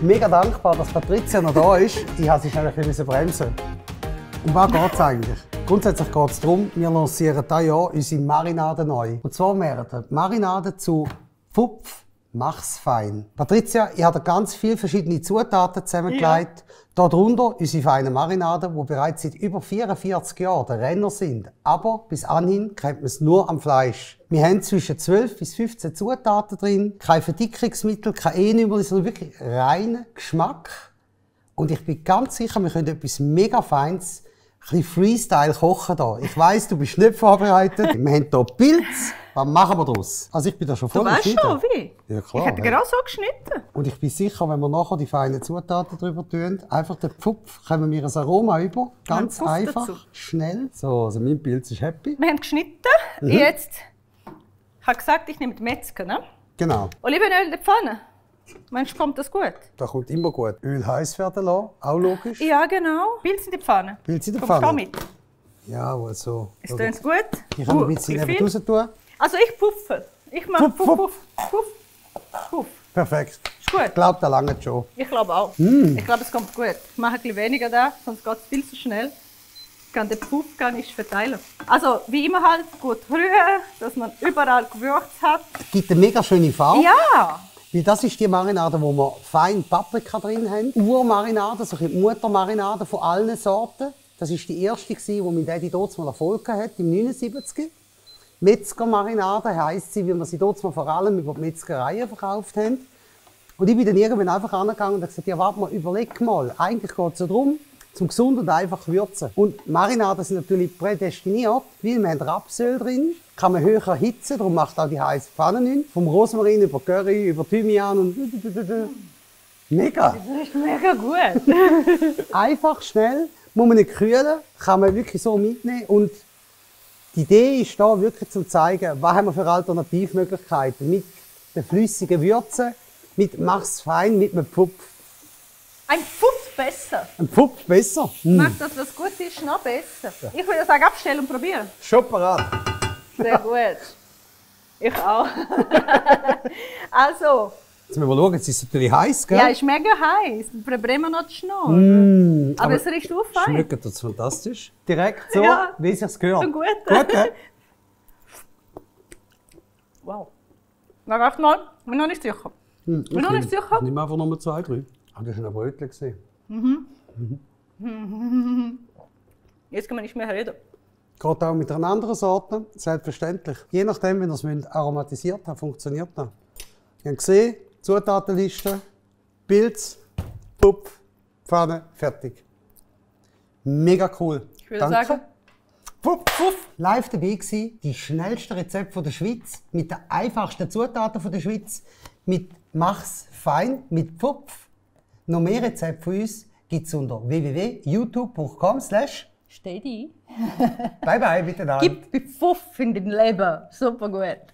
mega dankbar, dass Patricia noch da ist. Ich musste sie nämlich bremsen. Um was geht es eigentlich? Grundsätzlich geht es darum, wir lancieren dieses Jahr unsere Marinade neu. Und zwar werden Marinade zu Pfupf, mach's fein. Patricia, ich habe ganz viele verschiedene Zutaten zusammengelegt. Ja. Darunter unsere feinen Marinaden, die bereits seit über 44 Jahren der Renner sind. Aber bis anhin kennt man es nur am Fleisch. Wir haben zwischen 12 bis 15 Zutaten drin. Kein Verdickungsmittel, kein E-Nummer, sondern wirklich reiner Geschmack. Und ich bin ganz sicher, wir können etwas mega Feines, ein bisschen Freestyle kochen hier. Ich weiss, du bist nicht vorbereitet. Wir haben hier Pilz. Was machen wir daraus? Also ich bin da schon voll geschnitten. Du weißt schon, wie? Ja, klar. Ich hätte genau so geschnitten. Und ich bin sicher, wenn wir nachher die feinen Zutaten drüber tun, einfach den Pfupf, kommen wir ein Aroma über. Ganz einfach, dazu. Schnell. So, also mein Pilz ist happy. Wir haben geschnitten. Jetzt habe ich gesagt, ich nehme die Metzger, ne? Genau. Olivenöl in der Pfanne. Meinst du, kommt das gut? Das kommt immer gut. Öl heiß werden lassen, auch logisch. Ja, genau. Pilz in die Pfanne. Pilz in der Pfanne. Kommst du mit? Ja, also. Ist das gut? Ich kann ein bisschen neben raus tun. Also ich puffe. Ich mache Puff. Perfekt. Ist gut? Ich glaube, das langt schon. Ich glaube auch. Ich glaube, es kommt gut. Ich mache ein bisschen weniger da, sonst geht es viel zu schnell. Ich kann den Puff gar nicht verteilen. Also wie immer halt gut rühren, dass man überall gewürzt hat. Gibt eine mega schöne Farbe. Ja! Weil das ist die Marinade, wo wir fein Paprika drin haben. Urmarinade, so die Muttermarinade von allen Sorten. Das war die erste, die mein Daddy dort mal Erfolg hat, im 79. Metzgermarinade heisst sie, wie wir sie dort vor allem über die Metzgereien verkauft haben. Und ich bin dann irgendwann einfach angegangen und habe gesagt, ja warte mal, überleg mal. Eigentlich geht es ja darum, zum gesund und einfach würzen. Und Marinaden sind natürlich prädestiniert, weil wir haben Rapsöl drin, kann man höher erhitzen, darum macht auch die heiße Pfanne nichts. Vom Rosmarin über Curry, über Thymian und mega! Das ist mega gut! Einfach, schnell, muss man nicht kühlen, kann man wirklich so mitnehmen. Und die Idee ist da wirklich zu zeigen, was haben wir für Alternativmöglichkeiten mit den flüssigen Würzen, mit mach's fein, mit einem Pfupf. Ein Pfupf besser. Ein Pfupf besser? Macht das, was gut ist, noch besser. Ja. Ich würde sagen, abstellen und probieren. Schon parat. Sehr gut. Ich auch. Also. Jetzt müssen wir schauen, jetzt ist es natürlich heiß, gell? Ja, es ist mega heiß. Wir verbrennen noch die Schnur. Aber es riecht auch fein. Schmeckt das fantastisch. Direkt so, ja. wie es sich gehört. Gut. Gut, wow. Na, warte mal. Ich bin noch nicht sicher. Ich bin noch nicht sicher. Ich nehme einfach nochmal 2, 3. Ah, das ist ein Brötchen gesehen. Jetzt kann man nicht mehr reden. Geht auch mit einer anderen Sorte, selbstverständlich. Je nachdem, wenn ihr es aromatisiert habt, funktioniert das. Ihr habt gesehen, Zutatenliste, Pilz, Pupf, Pfanne, fertig. Mega cool. Ich würde sagen, Puff. Live dabei gewesen, die schnellsten Rezepte der Schweiz, mit den einfachsten Zutaten der Schweiz, mit Mach's fein, mit Pfupf. Noch mehr Rezepte von uns gibt es unter www.youtube.com/steady. Bye bye, bitte dann. Gib Pfuff in den Leber. Super gut.